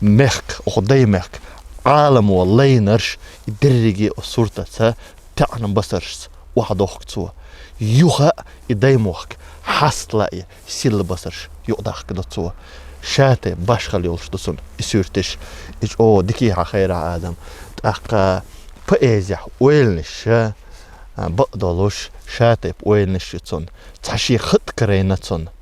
мехка, оха дай мехка, Ӏаламо лайнарш, и дерриге оцу суртаца таьӀна басаршца охьадохку цо. Юха а и даймохк хьастала а, силла басарш юкъадахка до цо. Ша тайпа башхалла йолуш ду цуьнан и суьрташ, и чӀогӀа дикий хьан хайрахь, Адам. ТӀаккха поэзехь ойланаш, а, бакъдолуш, ша тайпа ойланаш ю цуьнан. Цхьа шен хатӀ карийна цунна.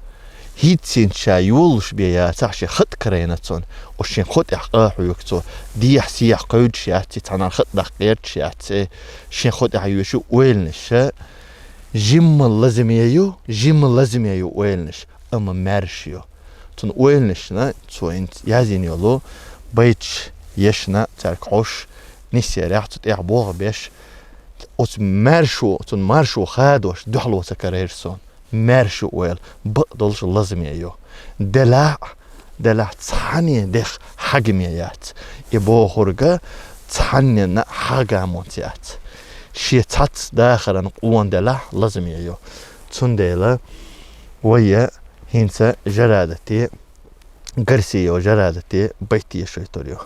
ХӀинца ша йолуш бен яцахь, шен хатӀ карийна цунна. Оцу шен хотӀехь къахьоьгу цо. Дехьа-сехьа кхевдаш яц и, цхьанхьа хатӀ даккха гӀерташ яц и. Шен хотӀехь йоьшу ойланаш. Жимма лазаме ю, жимма лазаме ю ойланаш, амма маьрша ю. Цуьнан ойланашна цо хӀинца яздина йолу байташ ешна, цаьрга хьоьжуш, нисъярехь, цу тӀехь болх беш, оцу маьршо, цуьнан маршо хадош дуьхьало ца карийра суна. Маьрша ю ойла, бакъдолуш лазаме ю. Делахь а, делахь а цхьанне дех хьагаме яц. И бохург цхьанненна хьагамонца яц. Шен цхьацца дахаран къона делахь а лазаме ю. Цундела вай хӀинца Жарадате, Гарсиев Жарадате байт тешийтур ю.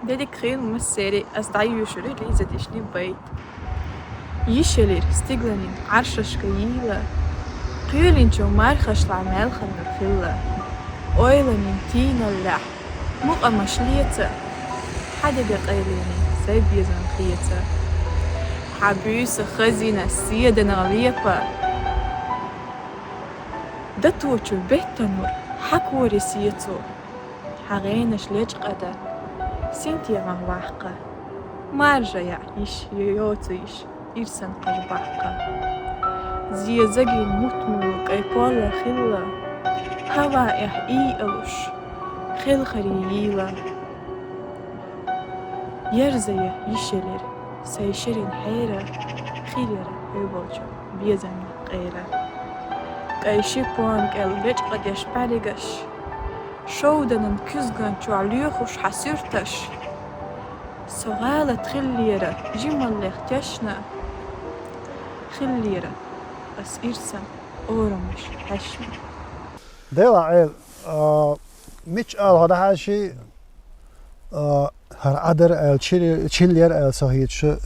Де дика хуьлда массеран а, ас дӀайоьшур ю Лиза дешнийн байт. Йиш елира стигланийн Ӏаршашка йийла, кхоьлинчу мархашлахь маьлхан нур хилла. Ойланийн тийналлехь мукъамаш леца, хьан де бен къайлений сайн безам хеца. Хьан буьйса хазина седанах лепа, даточу беттан нур хьан коре сецо. Хьан гӀенаш лечкъада синтемах ваккха, маржа яа йиш йоцу йиш ирсан хьажа баккха. Зезагин мутмула кӀай полла хилла, хӀаваэхь ийалуш, хелхаре йийла. Ерзая йиш елира сайн ширин хьера, хир яра хьоьболчу безамна къера. КӀай шипон кӀел лечкъадеш бӀаьргаш, шовданан куьзган чохь лоьхуш хьан суьрташ. Со гӀалат хиллера жималлех тешна, хиллера ас ирсан орамаш хьаьшна. Дела Ӏела, а, мича ала хьо дӀахьаьжчи, а, хӀара Ӏа дара аьлла, чили-, чиллера аьлла ца хеташ,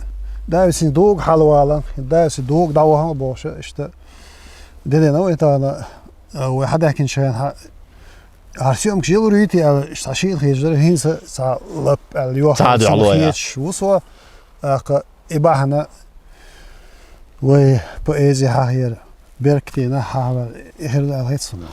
Дауьсин дога хьалавалан, Дауьсин дога дӀавахана а бохуш, иштта дедена вай тахана, а, вай хьадаьхкинчу хенахь, хӀара съёмкаш йилур юй те аьлла, иштта хьан шийла хеташ дара, хӀинца цхьа лап аьлла йохка цхьа дуьхьало яц. Хеташ ву со, тӀаккха и бахьана вай поэзи хьахера, беркатина хьахавар, и хир ду аьлла хета суна.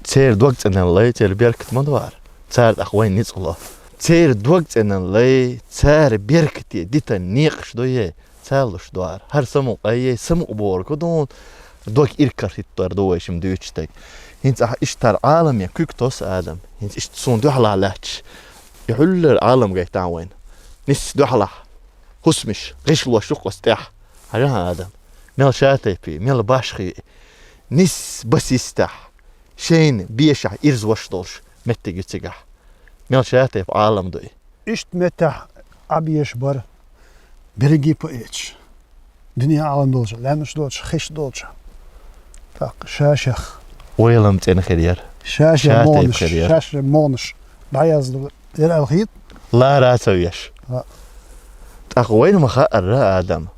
Церан дог цӀена лай, церан беркат ма ду хӀара, цара тӀаккха вайн ницкъ ло. Церан дог цӀена лай, цара беркате дитан некъаш ду е, цара луш ду хӀара. ХӀара самукъа е, самукъа бохург хӀун ду, дог иракарахӀиттор ду вай шимма дуьйцуш стаг. ХӀинца ахь иштта хӀара Ӏаламе куьг тосу, Адам. ХӀинца иштта суна дуьхьалахь лаьтташ, и хьуьллара Ӏалам гайтахь вайна. Нисса дуьхьалахь. ХӀусамаш, гӀишлош ю-кх оцу тӀехь. Хьажахьа, Адам, мел шатайпе, мел башхе, нисса басистехь, шайна бешахь ирзош долуш меттиг ю цигахь. Мел шатайпа Ӏалам ду и. Иштта меттехь Ӏа беш бара берриге поэташ. Дуьне Ӏалам долчу, лаьмнаш долчу, хиш долчу. ТӀаккха ша-шех. Ойлам цӀена хир яра. Ша-шех ша-тайпа могӀанаш, хир яра. Ша-шех могӀанаш дӀаяздо яра аьлла хета. Лара а ца веш. ХӀаъ. ТӀаккха вайна ма хаъара, Адам.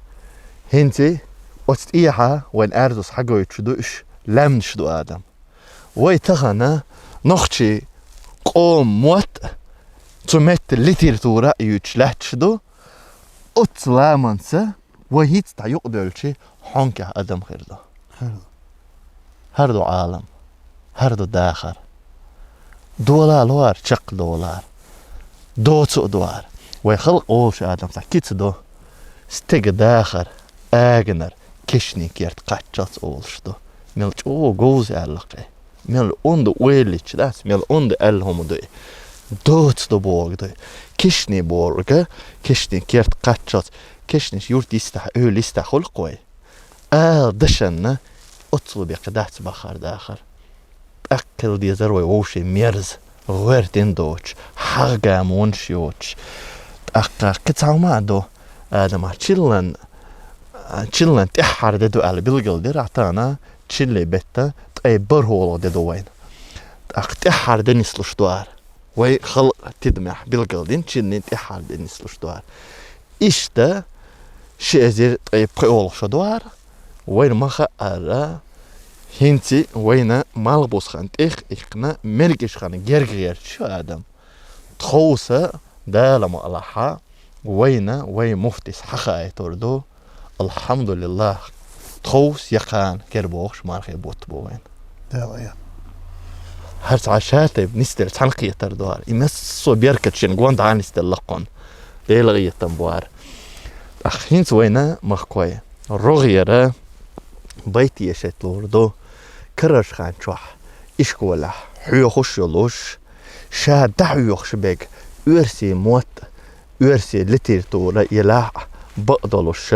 ХӀинца оцу тӀехьа вайн аьрзус хьагойтуш ду уьш, лаьмнаш ду, Адам. Вай тахана нохчийн къоман мотт а, цу метта литература а юьйцуш лаьтташ ду, оццу ламанца вай хӀинца дӀа юкъадевлчи хьонкехь адам хир ду. ХӀара ду Ӏалам, хӀара ду дахар. Дола а лора, чекхдолара. Доцу а дора. Вай халкъ олуш, Адам, цхьа кица ду. Стеган дахар, аганар, кешнийн керта кхаччалц олуш ду. Мел чӀогӀа говза аьлла кхе. Мел онда ойла йича дац, мел онда аьлла хӀума ду и. Доца ду бохург ду и. Кешнийн бохург, кешнийн керта кхаччалц, кешнийн юрт йистехь, эвла йистехь хуьлу-кх вай. ала дашанна оццул бекхи дац бахар дахар. ТӀаккха хила дезар вай вовшийн мерза, гӀоьртина доцуш, хьагӀ гамонаш йоцуш. ТӀаккха кхин цхьа хӀума а ду, Адама, чиллан, чиллан тӀаьххьара де ду аьлла билгалдира ахьа тахана, чилле бетта ткъе бархӀалгӀа де ду вайна. ТӀаккха тӀаьххьара де нислуш ду ара. Вай халкъан тидамехь билгалдина чиллин тӀаьххьара де нислуш ду ара. Иштта ши эзар ткъе пхоьалгӀа шо ду ара. Вайна ма хаъара, хӀинца вайна малхбузхан тӀех а иккхина, мергаш хан герга гӀерташ ю, Адам. Тховса, Дала мукъалахь, вайна вай муфтис хьахаийтур ду. Алхьамдулиллах, тховса я кхана кер бохуш мархий бутт бу вайна. Дала я. ХӀара цхьа ша тайпа нисделла цхьаьна кхетар ду ара. И массо беркат шен гонда а нисделла лакхонна. Дела гӀетам бу ара. ТӀаккха хӀинца вайна, махкой, рогӀера байт тешийта луур ду. Карарчу хан чохь ишколехь хьоьхуш йолуш, ша дӀахьоьхуш берг оьрсийн мотт, оьрсийн литература елахь а бакъдолуш,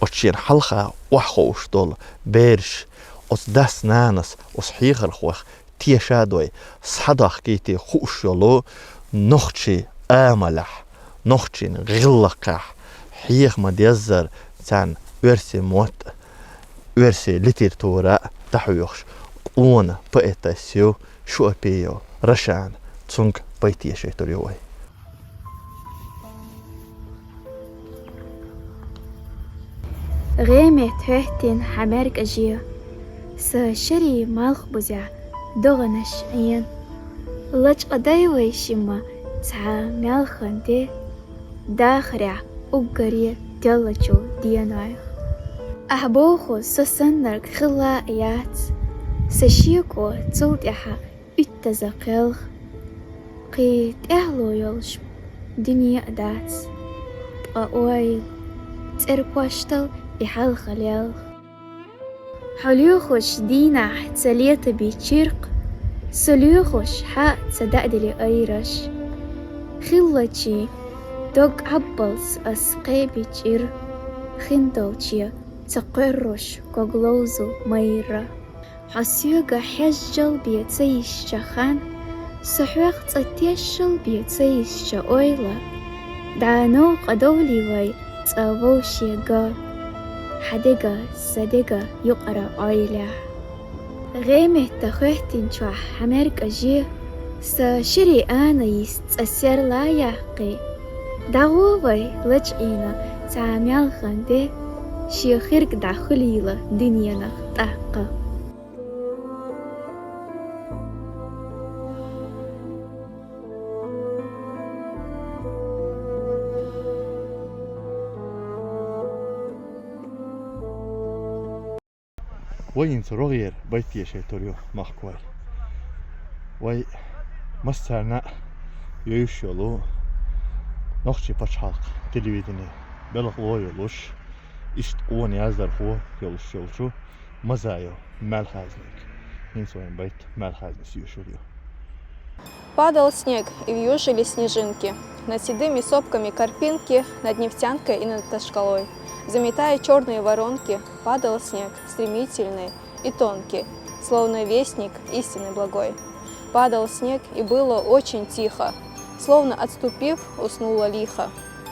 оцу шена хьалха охьахууш долу бераш, оцу дас-нанас, оцу хьехархойх теша а дой, схьадохкийти хууш йолу нохчийн амалехь, нохчийн гӀиллакхехь хьеха ма-деззара царна оьрсийн мотт, оьрсийн литература дӀахьоьхуш къона поэтесс ю Шуапиев Рашана, цуьнга байт тешийтур ю вай. ГӀеметтахӀоьттина хьан маьркӀаже, сан шаре малхбузехь догӀанаш Ӏена. Лачкъа дай вай шимма цхьа мелхан де, дахарехь уггаре деллачул денойх. Ахь боху, со саннарг хилла а яц, сан шеко цул тӀаьхьа уьттаза кхелха. Кхин тӀаьхьало йолуш дуьне а дац, ткъа ойла, цӀеркоштал и хьалха лелха. Хьо лоьхуш дийнахь ца летаби чиркх, со лоьхуш хьа а ца даъдели айраш. Хиллачийн дог Ӏаббалц ас кхеби чӀир, хиндолче ца кхоьрруш ког ловзу майрра. Хьо соьга хьежжал бен ца йисча хан, со хьох цкъа тешшал бен ца йисча ойла, дӀа новкъа довлий вай цкъа вовшега, хьан дега, сан дега юкъара Ӏойлехь. ГӀеметтахӀоьттинчохь хьан маьркӀаже, сан шаре ана йист цкъа серла яккхий. ДӀагӀо вай лачкъийна цхьа мелхан де, шен хирг дӀа хуьлийла дуьненах тӀаккха. Вай хӀинца рогӀера байт тешийтур ю, махкой. Вай массарна а йовзуш йолу нохчийн пачхьалкхан телевидени белхало йолуш, иштта къона яздархо йолуш йолчу Мазаев Маьлхазниг. ХӀинца вайн байт Маьлхазнис йоьшур ю. Падал снег, и вьюжились снежинки над седыми сопками Карпинки, над Нефтянкой и над Ташкалой. Заметая чёрные воронки, падал снег, стремительный и тонкий, словно вестник истины благой. Падал снег, и было очень тихо, словно отступив, уснуло лихо.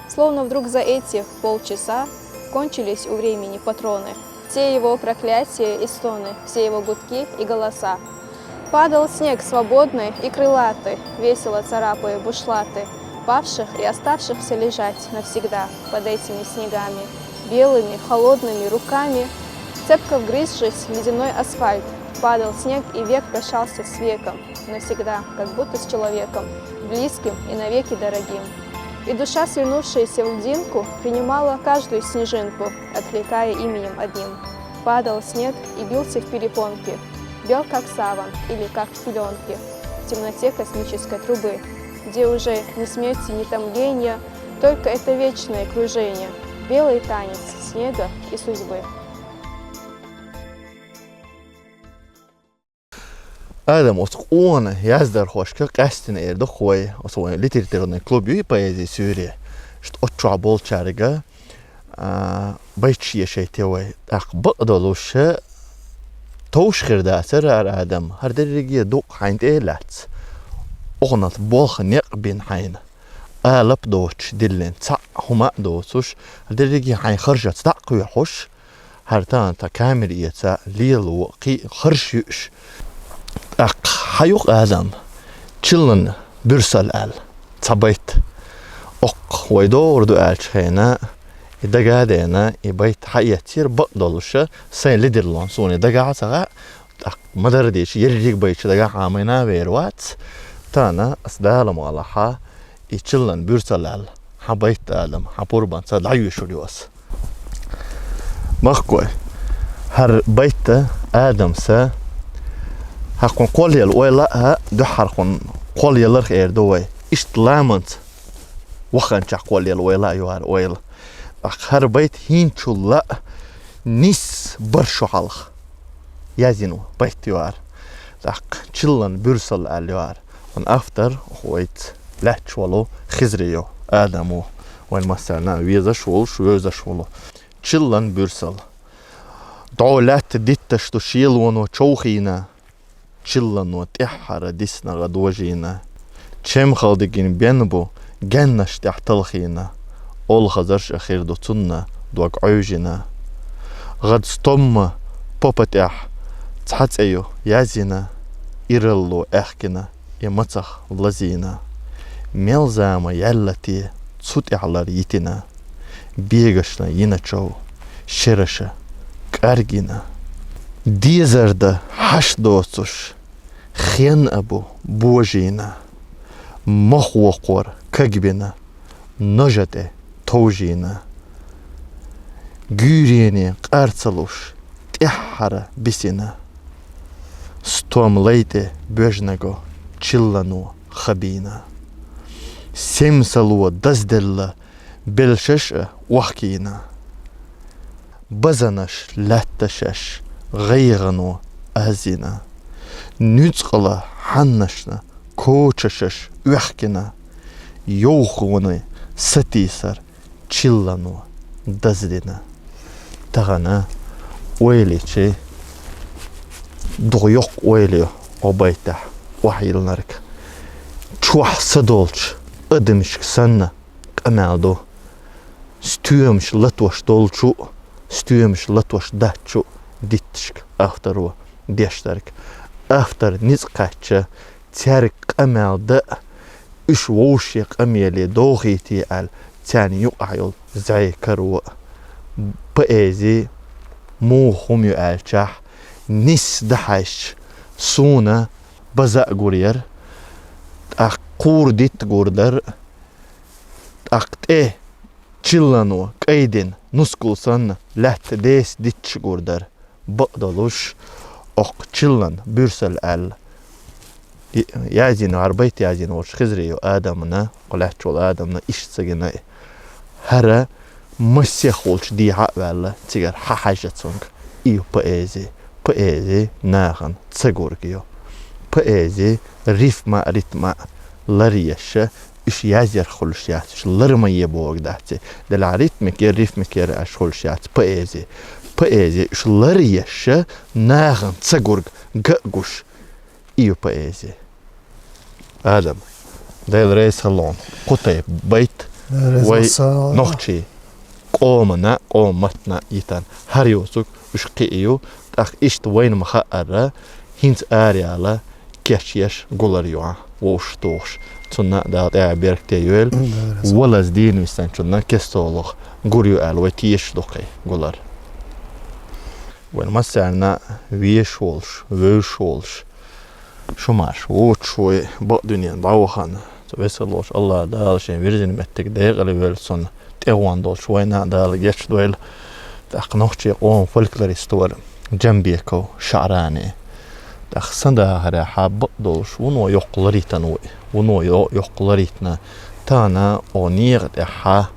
Словно вдруг за эти полчаса кончились у времени патроны. Все его проклятия и стоны, все его гудки и голоса. Падал снег свободный и крылатый, весело царапая бушлаты павших и оставшихся лежать навсегда под этими снегами. Белыми, холодными руками, цепко вгрызшись в ледяной асфальт, падал снег и век прощался с веком навсегда, как будто с человеком, близким и навеки дорогим. И душа, свернувшаяся в льдинку, принимала каждую снежинку, откликая именем одним. Падал снег и бился в перепонки, бел как саван или как в пелёнки, в темноте космической трубы, где уже ни смерти, ни томления, только это вечное кружение, белый танец снега и судьбы. Адам, оцу къона яздархошка къаьстина эр ду-кх вай, оцу вайн литературный клуб ю и поэзия суьйре. Шт оцу чохь болчаьрга, А, байташ ешайте вай. ТӀаккха бакъдолуш товш хир дацара ара адам, хӀара дерриге дукъ хьайна тӀе а лаьцна. Оханал болх некъ бина хьайна. Алап доцуш диллина, цхьаъ хӀума а доцуш, хӀара дерриге хьайн харжаца дӀа а кхоьхьуш, хӀара тахана тхан камера эца, лело, кхин а харж юьуш. ТӀаккха хьан юкъа адам, чиллан буьрсал аьлла, цхьа байт. Оккха вай догӀур ду аьллачу хенахь, и дага а дена, и байт хьаэцира бакъдолуша, сайн лидерлон суна дагахь а ца хаьа, тӀаккха ма-дарра дийча, ерриг байташ дагахь Ӏамийна а вер вац, тахана ас Дала ма аллахьа, и чиллан буьрсал аьлла, хьан байт адам, хьан пурбанца дӀайоьшур ю ас. Махкой, хӀара байт адамса, хӀокхунна кхоллаелла ойла а, дуьххьархунна кхоллаелларх эр ду вай. Иштта ламанца ваханчохь кхоллаелла ойла а ю хӀара ойла. ТӀаккха хӀара байт хӀинцачул а нийса барх шо хьалха язйина байт ю хӀара. ТӀаккха чиллан буьрсал аьлла ю хӀара. Хьан автор вайца лаьтташ волу Хизри ю, адам ву, вайн массарна а везаш волуш, вевзаш волу. Чиллан буьрсал. ДӀо лаьтта дитташ ду шелоно човхийна, чиллано тӀаьххьара дисна гӀа дожийна. Чемхал дигина бен бу, гаьннаш тӀехь талхийна, олхазарш а хир ду цунна дог Ӏуьйжина. ГӀад стомма попа тӀехь цхьа цӀе ю язйина, иралло аьхкина, и мацах лазийна. Мел зама яьлла те цу тӀехь лар йитина, бегашна йина чов шераша кӀаргйина. Дезар дан хьаш доцуш, хен а бу божийна, мах вокхор кагбина, ножа тӀе товжийна. Гуьйрене къар ца луш, тӀаьххьара бисина. Стом лай тӀе боьжна го чиллано хабийна. Семсало дазделла белшаш а охкийна. Базанаш лаьтта шаьш гӀайгӀано азйина. Нуьцкъала хьаннашна кочашаш оьхкина. Йовхоне сатийсар чиллано даздина. Тахана ойла йича, дукха йоккха ойла ю хӀокху байтехь охьайиллинарг. Чохь са долчу адамашка санна къамел ду. Стоьмаш латош долчу а, стоьмаш латош дацчу а дитташка авторо деш дерг. Автор ницкъ кхаьчча, цаьрга къамел дан а, уьш вовшийн къамеле дохийте аьлла, царна юкъахь йолу зӀе каро а. Поэзи муха хӀума ю аьлчахь, нисса дӀахьаьжча, суна база а гур яра, тӀаккха кхура дитта гур дара, тӀаккха тӀе чиллано кӀайдина нускал санна лаьтта деса дитташ гур дара. Бакъдолуш, оккха чиллан буьрсал аьлла, и-, язйина, хӀара байт язйина волчу Хизри ю адамна, кху лаьтташ волу адамна иштта ца гина и. ХӀара массех волчу дехьа а ваьлла, цигара хьан хьаьжна цуьнга. И ю поэзи. Поэзи нахана ца гург ю. Поэзи рифма а, ритма а лар еш, уьш язъярх хуьлуш яц, уьш лар ма е бохург дац и. Делахь ритмикера, рифмикера аьлла хуьлуш яц поэзи. Поэзи уьш лар еш, нахана ца гург, ган а гуш. И ю поэзи. Адам, Дела реза хуьлда хьуна, кху тайпа байт вай нохчийн къомана, къоман маттана йитина. ХӀара йоцург уьш кхин а ю, тӀаккха иштта вайна ма-хаъара, хӀинца араяла кечъеш гулар ю хьан вовшахтухуш. Цунна а Дала тӀаьхье беркате йойла. Валаз дийна висанчунна кестолах гур ю аьлла вай тешаш ду кхин гулар. Вайн массарна а везаш волуш, вевзаш волуш, шу марш воцуш вай бакъдуьненна дӀавахана, цу весаллочу АллахӀ Дала шен вирзина меттиг декъала вевлла цунна тӀегӀон долчу вайна а Дала гечдойла. ТӀаккха нохчийн къоман фольклорист вара Джамбеков ШаӀрани. ТӀаккха сан дахарехьа бакъдолуш вуно йоккха ларитан ву и, вуно йо-, йоккха ларитна. Тахана о некъа тӀехьа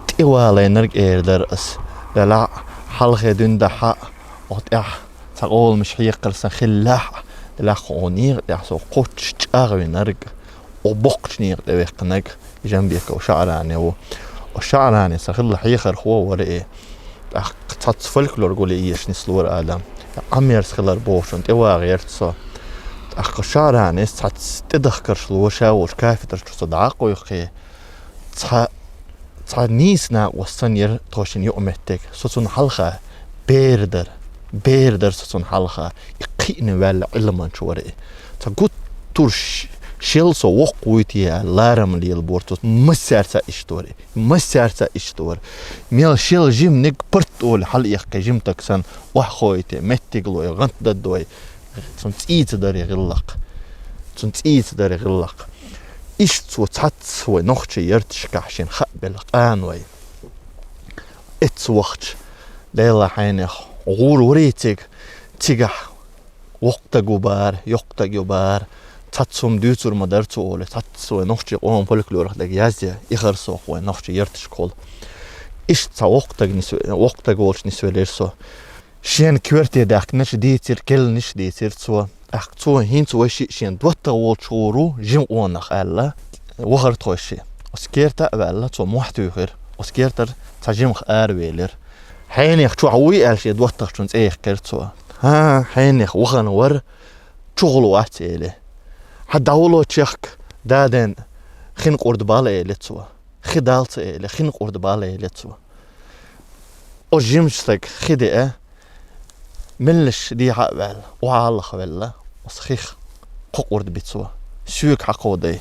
тӀе валайнарг эр дара ас. Делахь хьалхе дуьнда хьа, о тӀехь цхьа къоламаш хьекхар сан хиллехь, делахь о некъа тӀехь со кхоччуш чӀагӀвинарг, о боккхачу некъа тӀе веккхинарг Джамбеков ШаӀрани ву. ШаӀранис хилла хьехархо вара и. ТӀаккха цхьацца фольклор гулъеш нислора Адам. Ӏамерза хилар бохучунна тӀевагӀа гӀерта со. ТӀаккха ШаӀранис цхьацца тӀедахкарш лора ша волчу кафедра чу со дӀакъойхкхий. Цхьа, цхьа нийса накъост санна яра тхо шина юкъаметтиг. Со цунна хьалха бер дара, бер дара со цунна хьалха. И кхиъна ваьлла Ӏилманча вара и. Цхьа гуттар ш-, шел со воккха вуй те аьлла, ларам лелабора цо. Массаьрца иштта вара и. Массаьрца иштта вара. Мел шел жиманиг парт олий хьалаэккхий жиматаг санна, охьахой те, меттиг лой, гӀант даддой. Цунна цӀийца дарий гӀиллакх. Цунна цӀийца дарий гӀиллакх. Иштта цо цхьацца вай нохчий ярташкахь шена хаабелла къаной. Эцца вахча, Делан хьенех, гӀур варий цига, цигахь воккхатаг ву бара, йоккхатаг ю бара, цхьацца хӀума дуьйцур ма дара цо олий, цхьацца вай нохчий къоман фольклорах дерг язъе, и хир сох вай нохчий ярташкахула. Иштта цхьа воккхатаг нис-, воккхатаг волчу нисвелира со. Шена коьрте даьхкинарш дийцира, керланаш дийцира цо. ТӀаккха цо хӀинца вай шиъ шена доттагӀа волчу гӀур ву, жима къонах аьлла, вахара тхо шиъ. Оцу керта а ваьлла, цо мохь туьйхира. Оцу кертара цхьа жимах аравелира. Хьенех чохь вуй аьлла шен доттагӀчунна цӀе яьккхира цо. ХӀан, хьенех вахана вара, чухула вац элира. Хьан дӀавало чехка, даден хин къурд бала элира цо. Хи далца элира, хин къурд бала элира цо. Оцу жимачу стага хи деа, меллаша дехьа а ваьлла, охьа а лахвелла, оцу хих кхо къурд би цо. Соьга хьакхо дай.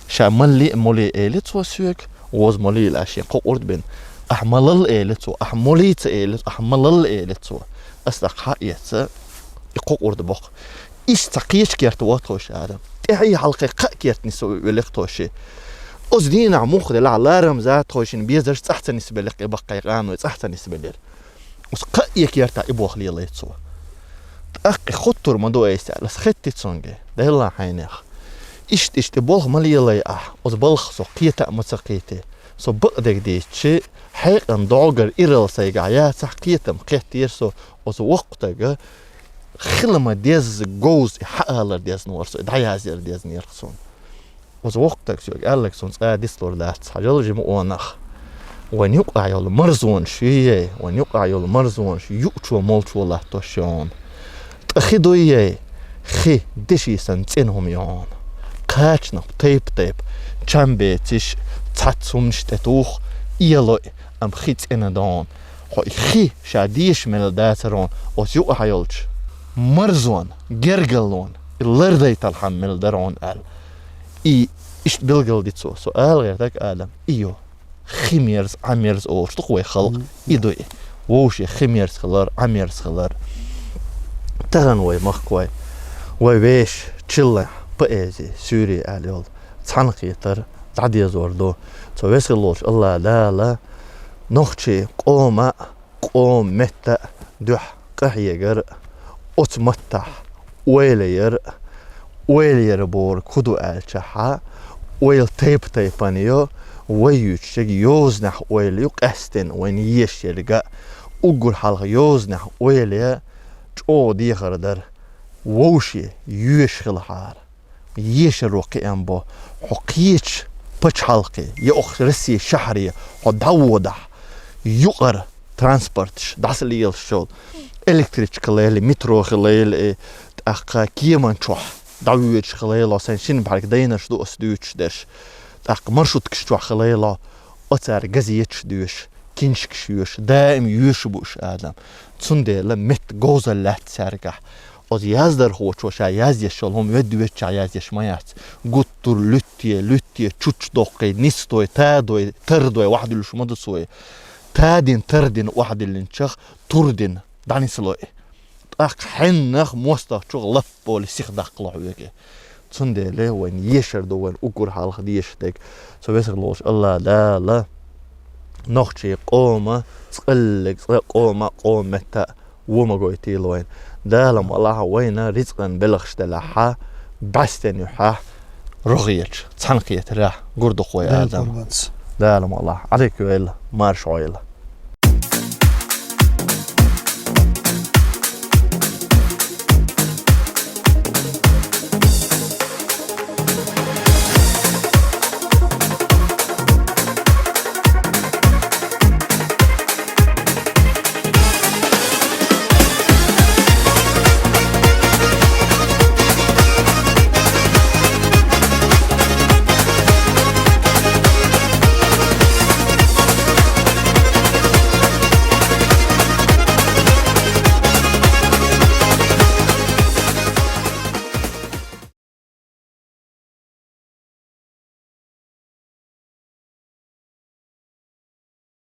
Ша малли а молий элира цо соьга, воза молийла шен кхо къурд бина. Ахь малалла элира цо, ахь молийца элира, ахь малалла элира цо. Ас тӀаккха хьаэца, и кхо къурд боккху. Иштта цхьа кхечу керта воху тхо шиъ Адам. ТӀаьхьий хьалххе кхаа керта нисвелира тхо шиъ. Оцу дийнахь муха делахь, ларам за тхо шина безарш цӀахь ца нисбелира, и баккхий къаной цӀахь ца нисбелира. Оцу кхаа кертахь и болх лелайра цо. ТӀаккха и хоттур ма ду айса аьлла, ас хеттий цуьнга, Делан хьенех. Иштта-иштта и болх ма лелай ахь, оцу балхах со кхета а ма ца кхетий. Со бакъдерг дийцича, хьекъан догӀгара иралла сайгахь яцахь, кхетам кхеттера со, оцу воккхатага хила ма-дезза говза и хьаалар дезна вара со, и дӀаязъяр дезна яра суна. Оцу воккхатага соьга аьлларг суна цкъа а дицлур дац, хьажал жима къонах. Вайн юкъахь йолу марзонаш юй, вайн юкъахь йолу марзонаш юучо молчо латтош ю хьуна. Ткъа хи дуй, хи деши санна цӀена хӀума ю хьуна. Кхачанах тайп-тайпа чам бецаш, цхьацца хӀуманаш тӀетуху, элой, амма хи цӀена ду хьуна. Хьо и хи ша деша мелла дацара хьуна, оцу юкъахь йолчу марзонна, гергаллонна и лардайталхьама мелла дара хьуна аьлла. И иштта билгалди цо, со ала гӀертарг Адам, и ю. Хи мерза, Ӏа мерза олуш ду-кх вай халкъ, и ду и. Вовшийн хи мерза хилар, Ӏа мерза хилар. Тахана вай махкахой, вай вешан чиллан поэзи, суьйре аьлла йолу цхьаьнакхетар дӀадезор ду. Цо весхаллолуш Алла Дала нохчийн къоман а, къоман меттан а дуьхьа къахьегар а, оцу маттахь ойла яр а, ойла яр бохург хӀун ду аьлчахьа, ойла тайп-тайпана ю, вай юьйцуш ерг йозанехь ойла ю, къаьсттина вайна езаш ерг а, уггар хьалха йозанехь ойла ян чӀогӀа дехар дара, вовшийн йоьшуш хилахьара. Ешаро кхиам бо, хьо кхечу пачхьалкхе я окху Россин шахьаре хьо дӀаводахь, юкъара транспорташ дӀасалелаш йолу, электричка лайла, метро хилайла, э, тӀаккха кеман чохь дӀавоьдуш хилайла, сайн шина бӀаьрг дайнарш ду ас дуьйцуш дерш, тӀаккха маршруткаш чохь хилайла, оцара газеташ доьшуш, киншкаш йоьшуш, даим йоьшуш бу уьш, Адам. Цундела меттан говзалла лаьтта цаьргахь. Оцу яздархочо ша язъеш йолу хӀума ведда веччахь язъеш ма яц. Гуттар луьтте, луьтте, чучча доккхий, нисдой, тадой, тардой, охьадуьллуш ма ду цо. Тадина, тардина, охьадиллинчех, турдина, дӀанислой. ТӀаккха хьеннах мостагӀчух лап олий сиха даккхало хьоьга. Цундела вайна ешар ду, вайна уггар хьалха дезаш дерг. Цу весхаллолуш Алла Дала нохчийн къоман, цкъа а, цкъа а къоман, къоман меттан а вон ма гойтийла вайна. Дала ма лахь вайна рицкъан белхаш делахьа, бӀаьстенан юьхьа рогӀечу цхьаьнакхетарехь гур ду-кх вай, Дала Адам. Къурбанца. Дала ма лахь. Ӏадика йойла, марша Ӏойла.